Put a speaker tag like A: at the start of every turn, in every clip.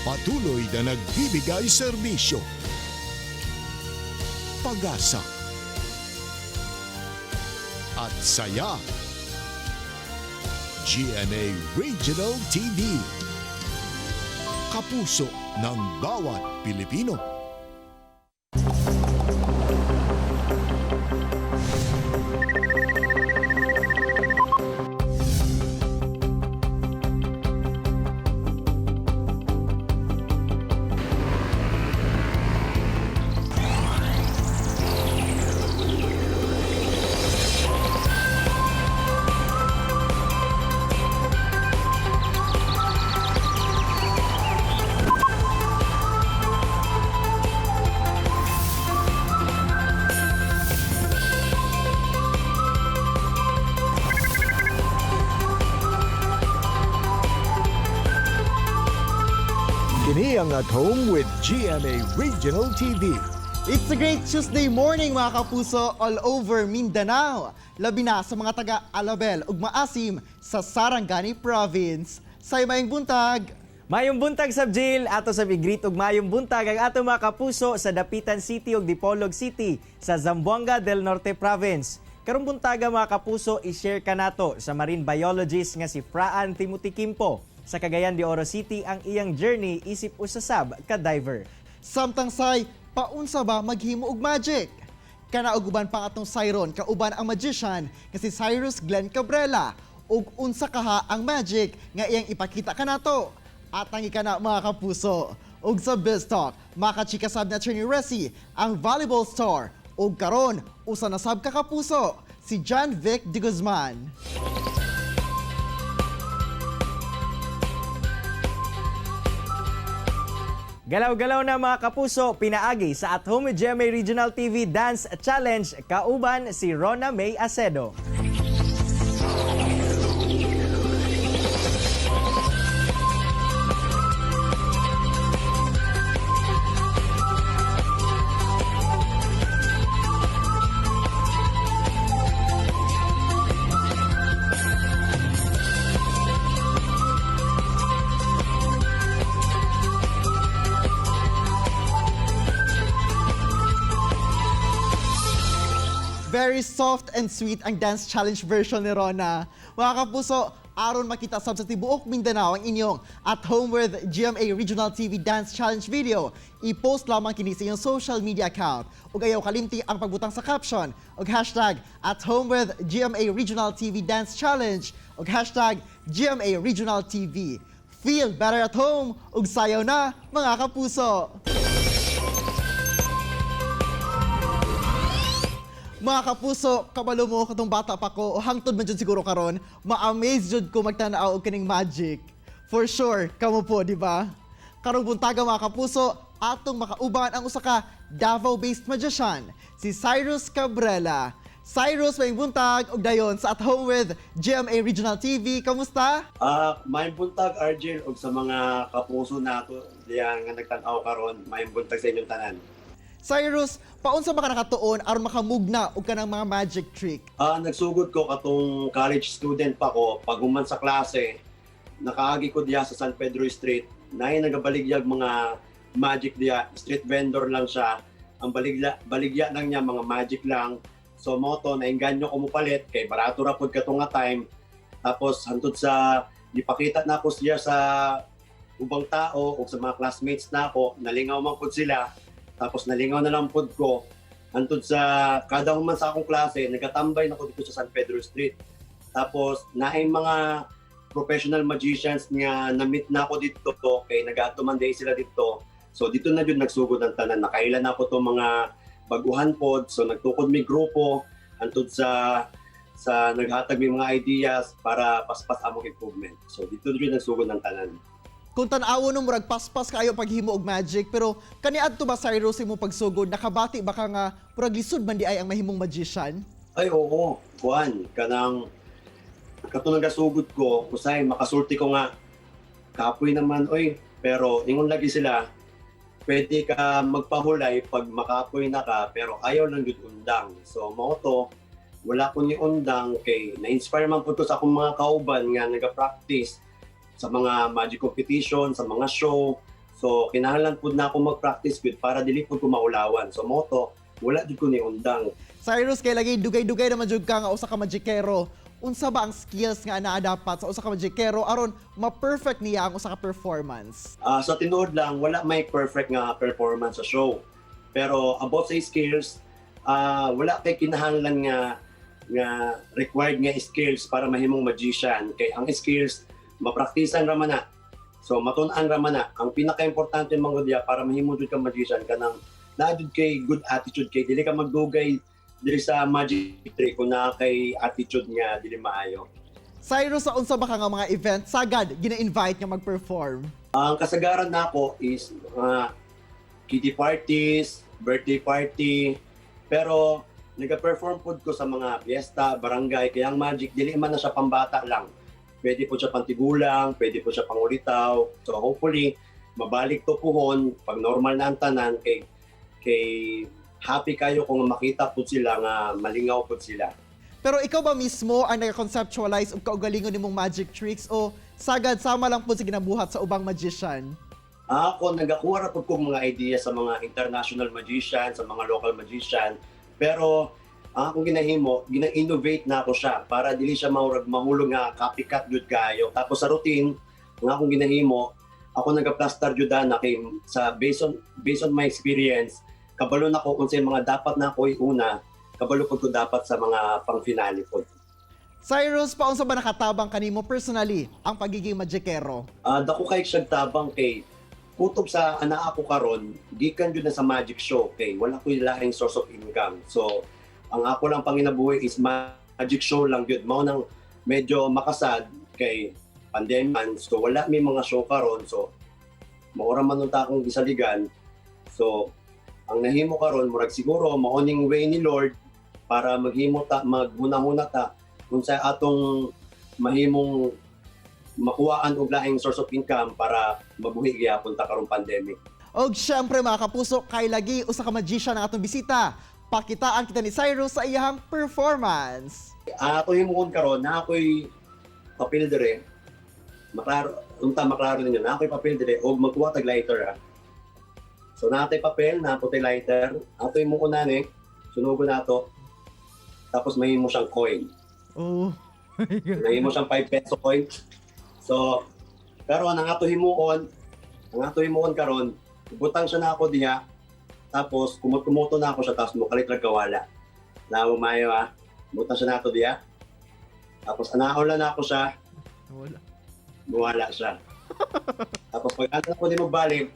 A: Patuloy na nagbibigay serbisyo, pag-asa, at saya. GMA Regional TV. Kapuso ng bawat Pilipino. Kini ang At Home with GMA Regional TV.
B: It's a great Tuesday morning, mga kapuso, all over Mindanao. Labi na sa mga taga Alabel ug Maasim sa Sarangani Province. Say maayong buntag.
C: Mayong buntag sab, Jill, ato sab i-greet og mayong buntag ang ato mga kapuso sa Dapitan City ug Dipolog City sa Zamboanga del Norte Province. Karong buntaga, mga kapuso, i-share kanato sa marine biologist nga si Fraan Timothy Kimpo sa Cagayan de Oro City ang iyang journey isip usa sab ka diver.
B: Samtang say, paunsa ba maghimo og magic? Kana og uban pang atong sayron kauban ang magician nga si Cyrus Glenn Cabrera ug unsa kaha ang magic nga iyang ipakita kanato. Atang kana, mga kapuso. Ug sa Biz Talk, makachika sab na Attorney Resi ang volleyball star ug karon usa na sab ka kapuso, si John Vic De Guzman.
C: Galaw-galaw na, mga kapuso, pinaagi sa At Home with GMA Regional TV Dance Challenge kauban si Rona May Acedo.
B: Very soft and sweet ang dance challenge version ni Rona. Mga kapuso, aron makita sab sa tibuok Mindanao ang inyong At Home with GMA Regional TV Dance Challenge video, i-post lamang kini sa inyong social media account. Ug ayaw kalimti ang pagbutang sa caption og #AtHomeWithGMARegionalTVDanceChallenge ug #GMARegionalTV. Feel better at home ug sayaw na, mga kapuso! Mga kapuso, kabalo mo katong bata pa ko, o hangtod man jud siguro karon, ma-amaze jud ko magtan-aw og kining magic. For sure, kamo po, di ba? Karong buntaga, mga kapuso, atong makauban ang usa ka Davao-based magician, si Cyrus Cabrera. Cyrus, maayong buntag og dayon sa At Home with GMA Regional TV. Kamusta?
D: Maayong buntag, Argel, ug sa mga kapuso nato diya nga nagtan-aw karon, maayong buntag sa inyong tanan.
B: Cyrus, paunsa ba ka nakatuon aron makamugna og kanang mga magic trick?
D: Nagsugod ko katong college student pa ko, pag human sa klase, nakaagi ko diya sa San Pedro Street, naay nagabaligyag mga magic diya, street vendor lang siya. Ang baligya, baligya lang niya mga magic lang. So mao to, nainganyo ko mopalit kay barato ra pud kato nga time. Tapos hantod sa gipakita na ako siya sa ubang tao o sa mga classmates na ako, nalingaw man pud sila. Tapos nalingaw na lang pud ko. Hantod sa kada human sa akong klase, nagatambay na ko dito sa San Pedro Street. Tapos naay mga professional magicians nga na-meet na ako dito kay nagaadto man diay sila dito. So dito na jud nagsugod ang tanan. Nakaila na ako to mga baguhan pod. So nagtukod mi grupo hantod sa naghatag mi mga ideas para paspas among improvement. So dito jud nagsugod ang tanan.
B: Kung tan-awon no, murag paspas kaayo paghimo og magic, pero kaniadto ba, Cyrus, imo pagsugod, nakabati ba ka nga murag lisod man di ay ang mahimong magician?
D: Ay oo, kuan kanang katong nagasugod ko, usay makasulti ko nga kapoy naman oy, pero ingon lagi sila pwede ka magpahulay pag makapoy na ka, pero ayaw lang jud undang. So mao to, wala ko ni undang kay na-inspire man pud ko sa akong mga kauban nga naga-practice sa mga magic competition, sa mga show. So kinahanglan pud na ako mag-practice gud para dili pud ko maulawan. So mao to, wala jud ko ni undang.
B: Cyrus, kay lagi dugay-dugay naman jud ka nga usa ka magikero. Unsa ba ang skills nga naa dapat sa usa ka magikero aron ma-perfect niya ang usa ka performance?
D: Sa tinuod lang, wala may perfect nga performance sa show. Pero about sa skills, wala kay kinahanglan nga nga required nga skills para mahimong magician. Kay ang skills, mapraktisan ra man na. So matun-an ra man na. Ang pinaka-importante man gud diya para mahimo jud ka magician, kanang naa jud kay good attitude, kay dili ka magdugay diri sa magic trick kung naa kay attitude nga dili maayo.
B: Cyrus, sa unsa ba ka nga mga event sagad gina-invite nga mag-perform?
D: Ang kasagaran nako is mga kiddie parties, birthday party, pero nag-perform pod ko sa mga fiesta, barangay, kaya ang magic dili man na siya pambata lang. Pwede po siya pantigulang, pwede po siya pangulitaw. So hopefully mabalik to puhon pag normal na ang tanan, kay kay happy kayo kung makita po sila nga malingaw po sila.
B: Pero ikaw ba mismo ang nag-conceptualize og kaugalingon nimong magic tricks o sagad sama lang po sa ginabuhat sa ubang magician?
D: Ako, nagakuha ra pud kong mga idea sa mga international magician, sa mga local magician. Pero ang akong ginahimo, gina-innovate na ako siya para dili siya mahurag mahulog nga copycat jud kayo. Tapos sa routine, ang akong ginahimo, ako nag-plaster jud na kay sa based on my experience, kabalo na ko kung sa mga dapat na ako iuna, kabalo pud ko dapat sa mga pang-finale pod.
B: Cyrus, paunsa ba nakatabang kanimo personally ang pagiging magikero?
D: Dako kay siyang tabang kay kutob sa ana ako karon, gikan jud na sa magic show kay wala koy laing source of income. So ang ako lang panginabuhi is magic show lang jud. Mao nang medyo makasad kay pandemic man. So wala may mga show karon. So maura man unta akong gisaligan. So ang nahimo karon, murag siguro mao ning way ni Lord para maghimo ta, maghunahuna ta kung sa atong mahimong makuhaan og laing source of income para mabuhi gyapon ta karong pandemic.
B: Og syempre, mga kapuso, kay lagi usa ka magician ang atong bisita. Pakitaan kita ni Cyrus sa iyang performance.
D: Ato himuon karon, na ako'y papel dire. Maklaro, unta maklaro ninyo, na ako'y papel dire og magkuha tag lighter ha. So naa tay papel, naa po tay lighter. Ato himuon na ni, sunugon nato. Tapos mahimo siyang coin.
B: Oh.
D: Nahimo siyang 5 peso coin. So, pero ang ato himuon karon, butang siya na ako diha. Tapos kumot-kumuto na ako siya, tapos mukalit ra kawala. Na maayo ha. Butang siya na ako diha. Tapos anaon lang na ako siya,
B: Wala.
D: muwala siya. Tapos pag ano ako di mo balik,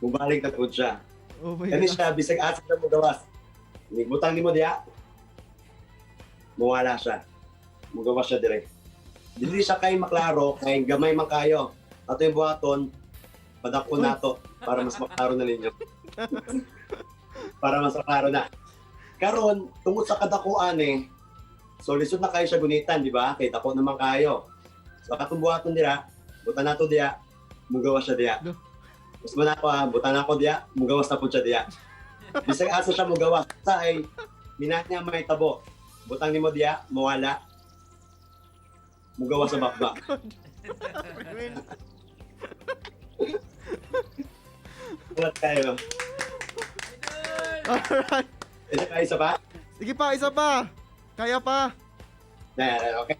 D: mubalik na po siya.
B: Oh my
D: Kani siya, bisag asa siya mo gawas. Butang nimo diha, muwala siya. Mugawas siya dire. Dili siya kay maklaro, kay gamay man kayo. Ato yung buhaton, padako nato para mas maklaro na ninyo. Para mas maklaro na. Karon, tungod sa kadakuan eh, so lisod na kayo siya gunitan, di ba? Kay dako naman kayo. So atong buhaton dira, butan nato diya, mugawas siya diya. Mas man ako ha, butan ako diya, mugawas na po siya diya. Bisag asa siya mugawas, sa ay minat niya may tabo. Butang nimo diya, mawala. Mugawas sa bakba. Ingat kayo.
B: Alright.
D: Isa pa, isa pa?
B: Sige pa, isa pa. Kaya pa.
D: Na, okay.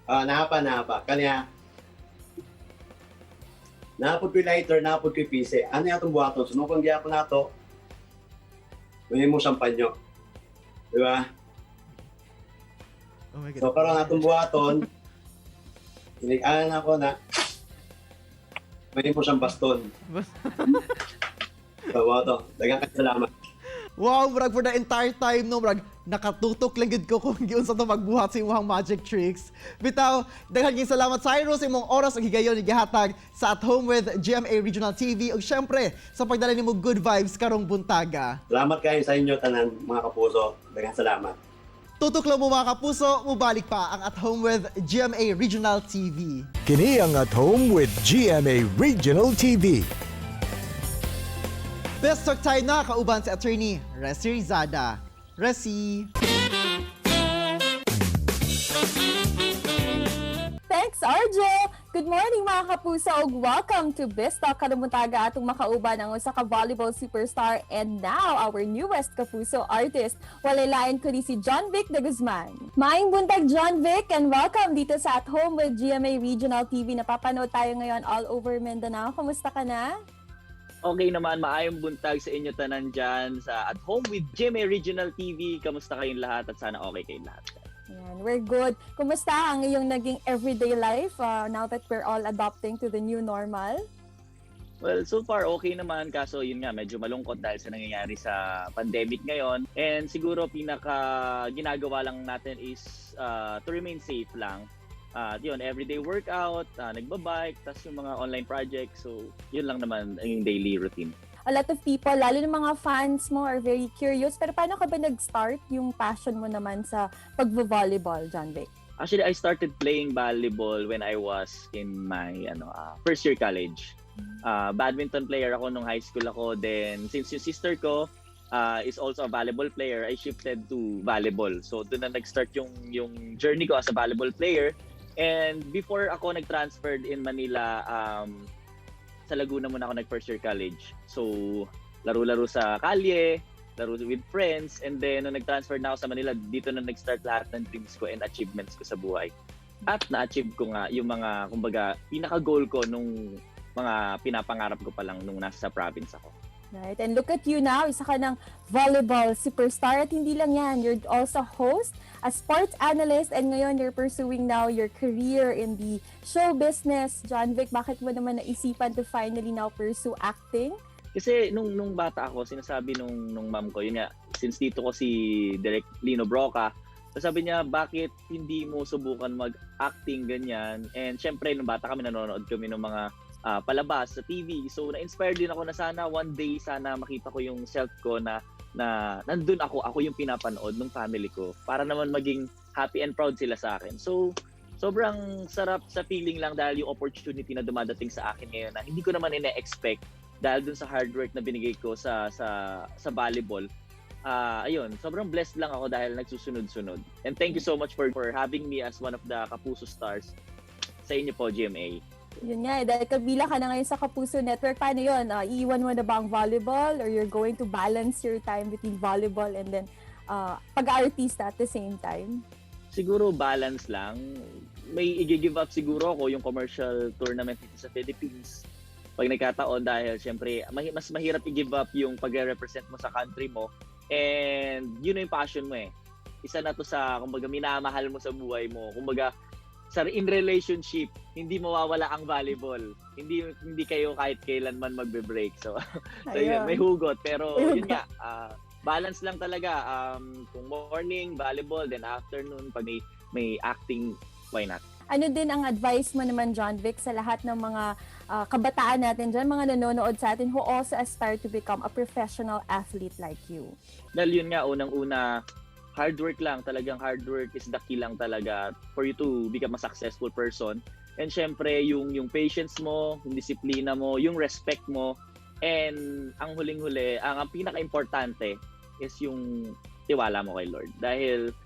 D: Ah, napa, napa. Kanya, napod ko'y lighter, napod ko'y pise. Ano yung atong buhaton? Sunukon gyapon nato. May mo siyang panyo. Di ba?
B: Oh my God.
D: So, karon atong buhaton, inig-anan ako na, may mo siyang baston. So, mao to. Daghang kaayo salamat.
B: Wow, murag for the entire time, no, murag nakatutok lang gid ko kung giunsa to magbuhat sa imong magic tricks. Bitaw, daghan gyud salamat, Cyrus, imong oras ug higayon ni gihatag sa At Home with GMA Regional TV ug syempre sa pagdala nimo good vibes karong buntaga.
D: Salamat kayo sa inyo tanan, mga kapuso. Daghang salamat.
B: Tutok lang mo, mga kapuso, mubalik pa ang At Home with GMA Regional TV.
A: Kini ang At Home with GMA Regional TV.
B: Best talk tayo na kauban si Attorney Resi Rizada. Resi!
E: Thanks, RJ! Good morning, mga kapuso, ug welcome to Biztalk. Karong buntaga, atong makauban ang usa ka volleyball superstar and now our newest Kapuso artist. Walay lain kundi si Jonvic de Guzman. Maayong buntag, Jonvic, and welcome dito sa At Home with GMA Regional TV. Napapanood tayo ngayon all over Mindanao. Kumusta ka na?
F: Okay naman, maayong buntag sa inyo tanan dyan sa At Home with GMA Regional TV. Kamusta kayong lahat at sana okay kayong lahat?
E: Ayan, we're good. Kumusta ang iyong naging everyday life now that we're all adopting to the new normal?
F: Well, so far okay naman, kaso yun nga, medyo malungkot dahil sa nangyayari sa pandemic ngayon. And siguro pinaka ginagawa lang natin is to remain safe lang. Yun, everyday workout, nagbabike, tas yung mga online projects. So, yun lang naman yung daily routine.
E: A lot of people, lalo ng mga fans mo, are very curious. Pero paano ka ba nag-start yung passion mo naman sa pagvo-volleyball, Jonvic?
F: Actually, I started playing volleyball when I was in my first year college. Badminton player ako nung high school ako. Then, since yung sister ko is also a volleyball player, I shifted to volleyball. So, doon na nag-start yung journey ko as a volleyball player. And before ako nag-transferred in Manila, sa Laguna muna ako nag-first year college. So, laro-laro sa kalye, laro with friends, and then nung nag-transfer na ako sa Manila, dito na nag-start lahat ng dreams ko and achievements ko sa buhay. At na-achieve ko nga yung mga, kumbaga, pinaka-goal ko nung mga pinapangarap ko pa lang nung nasa province ako.
E: Right? And look at you now, isa ka ng volleyball superstar. At hindi lang yan, you're also host, a sports analyst, and ngayon you're pursuing now your career in the show business. Jonvic, bakit mo naman naisipan to finally now pursue acting?
F: Kasi nung bata ako, sinasabi nung mom ko, yun nga, since tito ko si Direk Lino Brocka, sabi niya, "Bakit hindi mo subukan mag-acting?" ganyan. And syempre, nung bata kami, nanonood kami ng mga palabas sa TV. So, na-inspire din ako na sana one day, sana makita ko yung self ko na nandun ako, ako yung pinapanood ng family ko para naman maging happy and proud sila sa akin. So, sobrang sarap sa feeling lang dahil yung opportunity na dumadating sa akin ngayon na hindi ko naman ine-expect dahil dun sa hard work na binigay ko sa volleyball. Ayun, sobrang blessed lang ako dahil nagsusunod-sunod. And thank you so much for having me as one of the Kapuso Stars sa inyo po, GMA.
E: Yun nga eh, dahil kabila ka na ngayon sa Kapuso Network, paano yun? Iiwan mo na ba ang volleyball or you're going to balance your time between volleyball and then pag-artista at the same time?
F: Siguro balance lang. May i-give up siguro ako yung commercial tournament dito sa Philippines pag nagkataon dahil syempre mas mahirap i-give up yung pag-represent mo sa country mo and yun na yung passion mo eh. Isa na to sa, kumbaga, minamahal mo sa buhay mo. Kumbaga, sa in relationship, hindi mawawala ang volleyball. Hindi hindi kayo kahit kailanman magbe-break. So yun, may hugot, pero
E: May
F: yun nga, balance lang talaga. Kung morning volleyball, then afternoon pag may acting, why not?
E: Ano din ang advice mo naman, Jonvic, sa lahat ng mga kabataan natin dyan, mga nanonood sa atin who also aspire to become a professional athlete like you?
F: Dahil yun nga, unang-una, hard work lang. Talagang hard work is the key lang talaga for you to become a successful person. And syempre, yung patience mo, yung disiplina mo, yung respect mo, and ang huling-huli, ang pinaka-importante is yung tiwala mo kay Lord. Dahil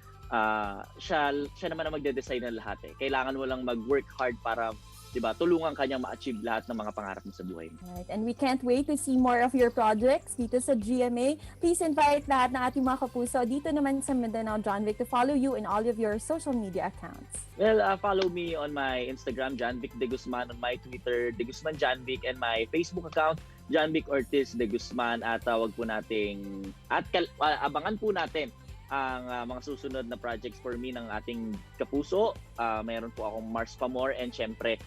F: siya naman ang magde-decide ng lahat eh. Kailangan mo lang mag-work hard para, 'di ba, tulungan ka niyang ma-achieve lahat ng mga pangarap mo sa buhay mo.
E: Right. And we can't wait to see more of your projects dito sa GMA. Please invite lahat ng ating mga kapuso dito naman sa Mindanao, Jonvic, to follow you in all of your social media accounts.
F: Well, follow me on my Instagram, Jonvic De Guzman, on my Twitter, De Guzman Jonvic, and my Facebook account, Jonvic Ortiz De Guzman. At tawag po nating, at abangan po natin ang mga susunod na projects for me ng ating Kapuso. Mayroon po akong Mars Pa More and syempre,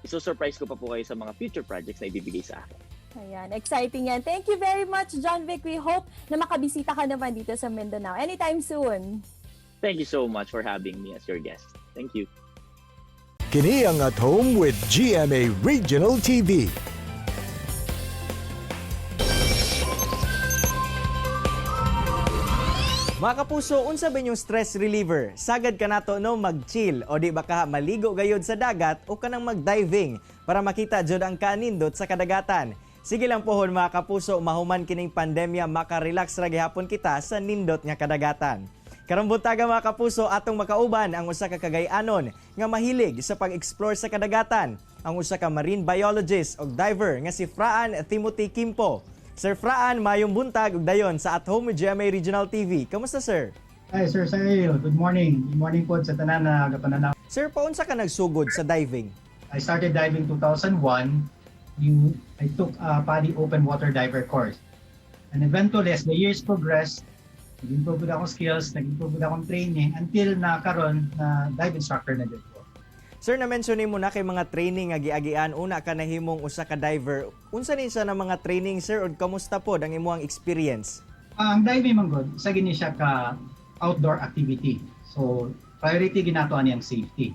F: iso-surprise ko pa po kayo sa mga future projects na ibibigay sa akin.
E: Ayan, exciting yan. Thank you very much, Jonvic. We hope na makabisita ka naman dito sa Mindanao anytime soon.
F: Thank you so much for having me as your guest. Thank you.
A: Kini ang At Home with GMA Regional TV.
C: Mga kapuso, unsa ba inyong stress reliever? Sagad ka nato no mag-chill o di ba ka maligo gayod sa dagat o kanang mag-diving para makita jud ang kanindot sa kadagatan. Sige lang pohon, mga kapuso, mahuman kining pandemya, makarelax ra gihapon kita sa nindot nga kadagatan. Karong buntaga, mga kapuso, atong makauban ang usa ka Cagayanon nga mahilig sa pag-explore sa kadagatan, ang usa ka marine biologist ug diver nga si Fraan Timothy Kimpo. Sir Fraan, mayong buntag ug dayon sa At Home with GMA Regional TV. Kamusta, sir?
G: Hi, Sir Cyril. Good morning. Good morning po sa tanan na gapananaw.
C: Sir, paunsa ka nagsugod sa diving?
G: I started diving 2001. I took a PADI open water diver course. And eventually, as the years progressed, nag-improve akong skills, nag-improve akong training until na karon na dive instructor na jud ko.
C: Sir, na-mention nimo na kay mga training nga giagian una ka nahimong usa ka diver. Unsa ni siya na mga training, sir, ug kamusta pod ang imong experience?
G: Ang diving man gud, isa gini siya ka outdoor activity. So, priority ginato ani ang safety.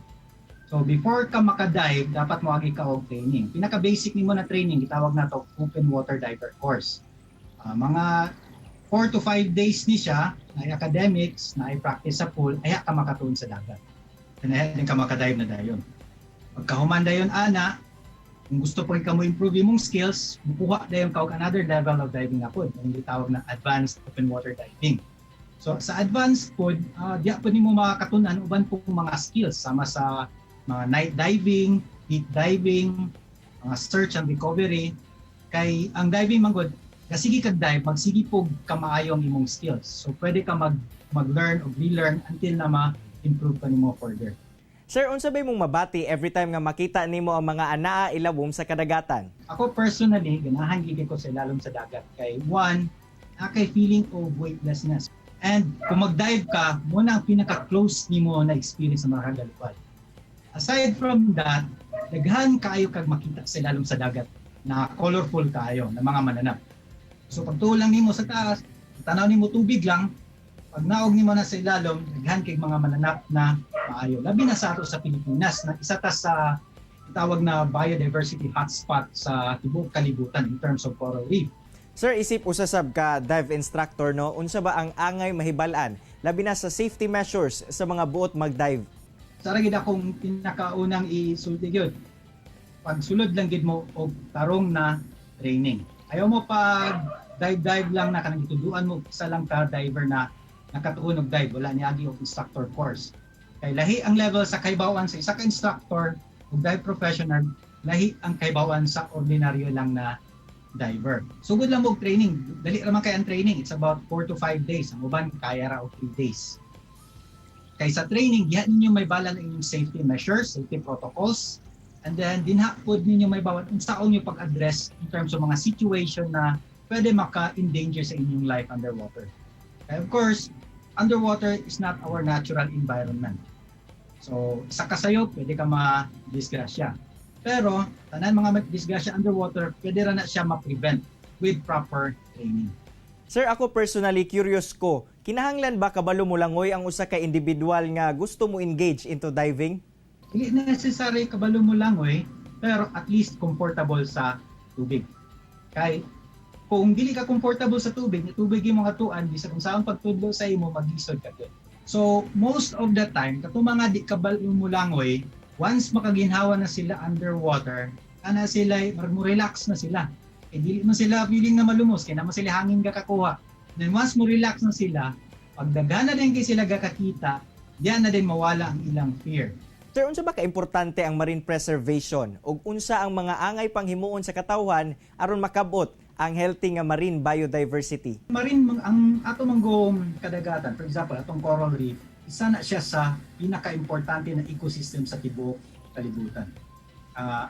G: So, before ka makadive, dapat mo agi ka og training. Pinaka-basic nimo na training gitawag nato open water diver course. Mga 4 to 5 days ni siya, na academics, na practice sa pool, ay ka makatuon sa dagat. And ay din ka makadive na dayon. Pagkahuman dayon ana, kung gusto po ka mo improve imong skills, mukuha dayon ka og another level of diving na pod, ang gitawag na advanced open water diving. So sa advanced pod, diya po nimo makakatun-an uban po mga skills sama sa mga night diving, deep diving, mga search and recovery. Kay ang diving man gud, kasige kag dive, magsige pog kamaayo ang imong skills. So pwede ka mag-learn o relearn until na ma-improve pa nimo further.
C: Sir, unsa bay mong mabati every time nga makita nimo ang mga anaa ilawom sa kadagatan?
G: Ako personally, ganahan gid ko sa ilalom sa dagat. Kay one, nakay feeling of weightlessness. And kung mag-dive ka, muna ang pinaka-close nimo na experience sa mga kagalupad. Aside from that, daghan kaayo kag makita sa ilalom sa dagat na colorful kaayo na mga mananap. So pagtuo lang nimo sa taas, tanaw nimo tubig lang, pag naog nimo na sa ilalom, daghan kay mga mananap na maayo. Labi na sa ato sa Pilipinas na isa ta sa tawag na biodiversity hotspot sa tibuok kalibutan in terms of coral reef.
C: Sir, isip usa sab ka dive instructor, no, unsa ba ang angay mahibal-an labi na sa safety measures sa mga buot mag-dive?
G: Sara gid akong pinakaunang isulti gyud. Pagsulod lang gid mo og tarong na training. Ayaw mo pag dive-dive lang na kanang gituduan mo isa lang ka diver na nakatuon og dive, wala niagi og instructor course. Kay lahi ang level sa kahibawan sa isa ka instructor ug dive professional, lahi ang kahibawan sa ordinaryo lang na diver. Sugod lang mo og training. Dali ra man kay ang training. It's about 4 to 5 days. Ang uban kaya ra og 3 days. Kay sa training, diha ninyo mahibalan ang inyong safety measures, safety protocols, and then dinha pod ninyo mahibaw-an unsaon niyo pag-address in terms of mga situation na pwede maka-endanger sa inyong life underwater. And of course, underwater is not our natural environment. So, isa ka sayo, pwede ka ma-disgrasya. Pero, tanan mga disgrasya underwater, pwede ra na siya ma-prevent with proper training.
C: Sir, ako personally curious ko, kinahanglan ba kabalo mo langoy ang usa ka individual nga gusto mo engage into diving?
G: Hindi necessary kabalo mo langoy, pero at least comfortable sa tubig. Kay kung dili ka comfortable sa tubig, ni tubig imong atuan, bisag unsaon pagtudlo sa imo, maglisod ka gyud. So, most of the time, katong mga di kabalo mo langoy, once makaginhawa na sila underwater, ana sila, murag mo relax na sila. Eh, dili mo sila feeling na malumos, kay naa man sila hangin gakakuha. Then once mo relax na sila, pag daghan na din kay sila gakakita, diyan na din mawala ang ilang fear.
C: Sir, unsa ba kaimportante ang marine preservation ug unsa ang mga angay panghimuon sa katawhan aron makabot ang healthy nga marine biodiversity?
G: Marine ang ato manggong kadagatan, for example, atong coral reef, isa na siya sa pinaka-importante na ecosystem sa tibuok kalibutan.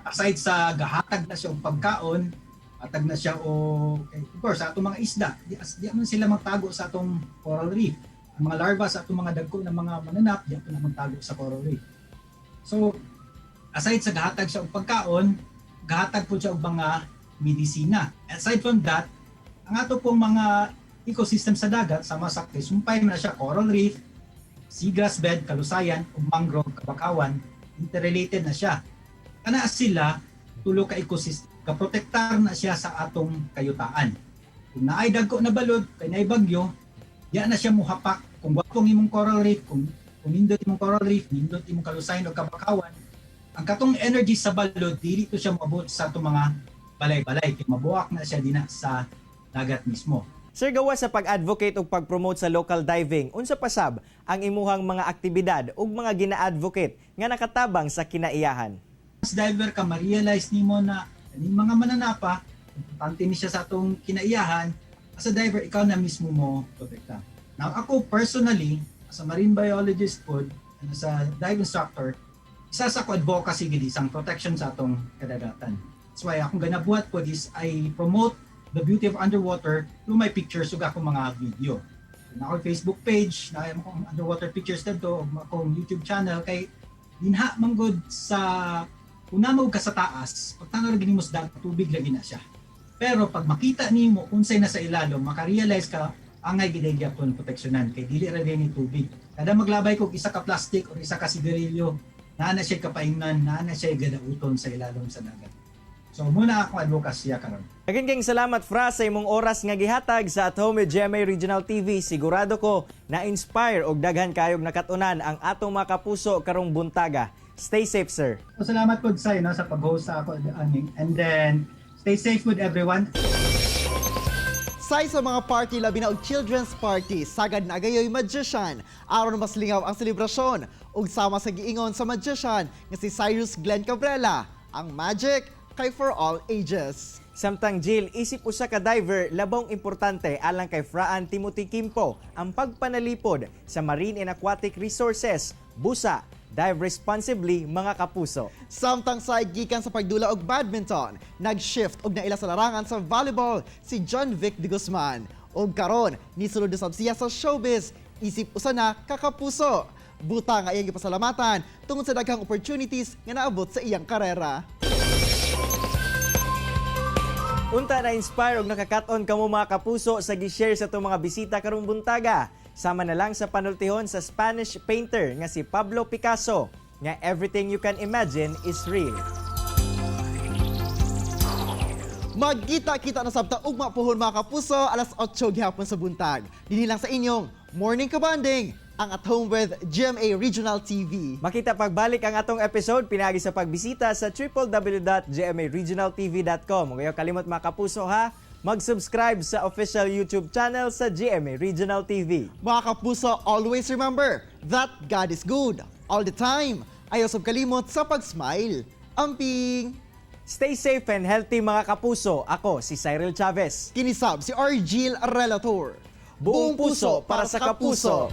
G: Aside sa gahatag na siya og pagkaon, hatag na siya o eh, of course sa atong mga isda, di man sila magtago sa atong coral reef. Ang mga larva sa atong mga dagko na mga mananap, di po na magtago sa coral reef. So, aside sa gahatag siya og pagkaon, gahatag po siya og mga medisina. Aside from that, ang ato pong mga ecosystem sa dagat, sama sa kay sumpay man na siya, coral reef, seagrass bed, kalusayan, ug mangrove, kabakawan, interrelated na siya. Kana sila, tulo ka ecosystem, kaprotektar na siya sa atong kayutaan. Kung naay dagko na balod, kay naay bagyo, diya na siya muhapak. Kung gwapong imong coral reef, kung nindot imong coral reef, nindot imong kalusayan o kabakawan, ang katong energy sa balod, dili to siya moabot sa atong mga balay-balay. Kay mabuak na siya dina sa dagat mismo.
C: Sir, gawa sa pag-advocate ug pag-promote sa local diving, unsa pa sab ang imuhang mga aktibidad ug mga gina-advocate nga nakatabang sa kinaiyahan?
G: As diver ka, ma-realize nimo na kaning mga mananapa, importante ni siya sa atong kinaiyahan. As a diver, ikaw na mismo mo protekta. Now, ako personally, as a marine biologist pod, and as a dive instructor, isa sa ako advocacy gid isang protection sa atong kadagatan. That's why akong ganabuhat pod is I promote the beauty of underwater through my pictures ug akong mga video. Na akong Facebook page, na akong underwater pictures dito, ug akong YouTube channel kay dinha man gud sa una mo ka sa taas, pag tanaw ra nimo sa dagat, tubig lagi na siya. Pero pag makita nimo unsay nasa ilalom, makarealize ka angay gid gyapon proteksyonan kay dili ra ni tubig. Kada maglabay kog isa ka plastic or isa ka sigarilyo, naa na siya kapaingnan, naa na siya gadauton sa ilalom sa dagat. So muna akong advocacy karon.
C: Again, gang salamat, Fra, sa imong oras nga gihatag sa At Home with GMA Regional TV. Sigurado ko na-inspire og daghan kayog nakatunan ang atong mga kapuso karong buntaga. Stay safe, sir.
G: So salamat po sa no, sa pag-host sa ako aning, and then stay safe with everyone.
B: Say sa mga party, labi na og children's party, sagad na gayoy magician aron mas lingaw ang selebrasyon. Ug sama sa giingon sa magician nga si Cyrus Glenn Cabrera, ang magic kay for all ages.
C: Samtang Jill, isip usa ka diver, labong importante alang kay Fraan Timothy Kimpo ang pagpanalipod sa marine and aquatic resources. Busa, dive responsibly, mga kapuso.
B: Samtang sa gikan sa pagdula og badminton, nag-shift og naila sa larangan sa volleyball si John Vic De Guzman. Og karon, nisulod na sab siya sa showbiz, isip usa na ka kapuso. Buta nga iyang gipasalamatan tungod sa daghang opportunities nga naabot sa iyang karera.
C: Unta na inspire og nakakat-on kamo, mga kapuso, sa gi-share sa atong mga bisita karong buntaga. Sama na lang sa panultihon sa Spanish painter nga si Pablo Picasso nga "Everything you can imagine is real."
B: Magkita-kita na sabta ugma pohon, mga kapuso, alas 8 gihapon sa buntag. Dinhi lang sa inyong Morning Kabanding, ang At Home with GMA Regional TV.
C: Makita pagbalik ang atong episode pinagi sa pagbisita sa www.gmaregionaltv.com. Huwag kayo kalimot, mga kapuso, ha, mag-subscribe sa official YouTube channel sa GMA Regional TV.
B: Mga kapuso, always remember that God is good all the time. Ayaw sab kalimot sa pag-smile. Amping!
C: Stay safe and healthy, mga kapuso. Ako si Cyril Chavez.
B: Kini sab si Argil Relator.
C: Buong puso para sa kapuso.